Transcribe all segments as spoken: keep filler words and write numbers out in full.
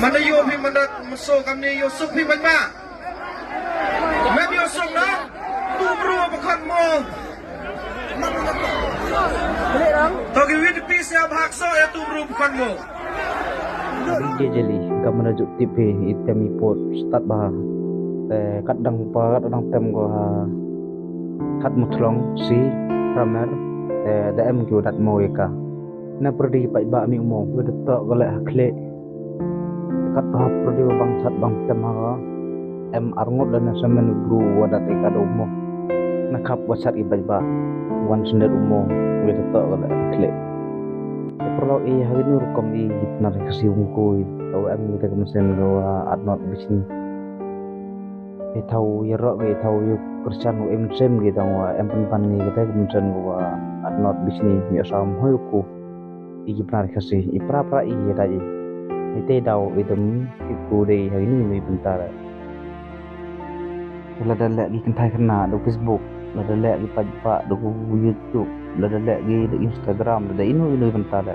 Manda yoh phi manda maso kamni, yoh suk phi bait ba. Mem yoh suk na. Tu bru ba khon mo. To ki wit pi se bhag so ya tu bru ba khon mo. Ri je jeli, ka manda ju tip phi, item i pot start ba. Te kat dang pa, kat dang tem ko ha. Hat Muthlong, si, Ramer, te da em ki wadat mo ya ka. Na pyrdi paidbah mi u mo, wei da toh ka leh ha khlieh. Kat ha pyrdi wa bang chat bang tem ha ka. Em arngut lane semen bru wadat i ka da u mo. Na khap wa chat i paidbah. Wan syndet u mo, wei da toh ka leh ha khlieh. Te pyrlok i ha kini rukom i gitnar Khasi wungkui. Taw em kita ka mynsiem ka wa Arnot Bishni. I thaw ya rok, i thaw ya kyrchan u em sem ki dang wa em pynpan ngi kita ka mynsiem ka wa Arnot Bishni, ya sam hoi ku. I ki pnar Khasi, i pra pra i ya dai i. I te daw i dem i ku dei ha ini i bynta re. Lada leh ki kynthai khynnah da Facebook, lada leh ki paidbah da ku YouTube, lada leh ki da Instagram, lada inu inu i bynta re.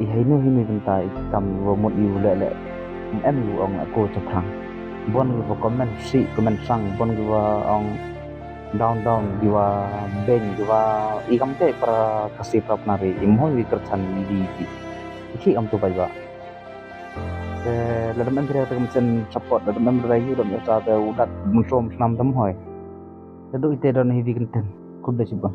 I ha inu inu i bynta i kam wa mut i u leh leh. Em i u ong ko chaphrang. Bon ki wa comment si, comment sang, bon ki wa ong down down, ki wa beng, ki wa i kam te pra Khasi pra pnar i, i mohon wi kyrchan i di di. I ki am tu paidbah. Eh, lada em kira te kam sen support, lada em kira yu dam ya sa te u dat mun som snam dam hoi. Lada i te don hi wi kynten. Khublei chibun.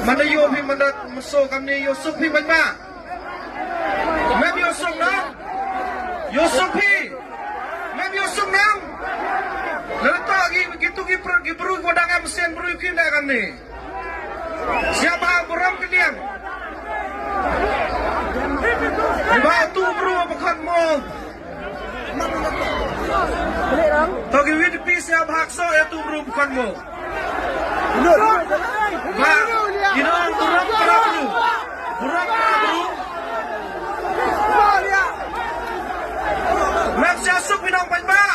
Manda yoh phi manda maso kamni, yoh suk phi bait ba. Mem yoh suk na. Yoh suk phi. Mem yoh suk na. Lada toh ki, ki tu ki bru, ki bru ki wa dang em sen bru ki leh kamni. Siap ba burom kyndiang. Ba tu bru ba khon mo. To ki wit pi se bhag so ya tu bru ba khon mo. Ba, ino burom para bru. Burom para bru. Mem sia suk ino paidbah.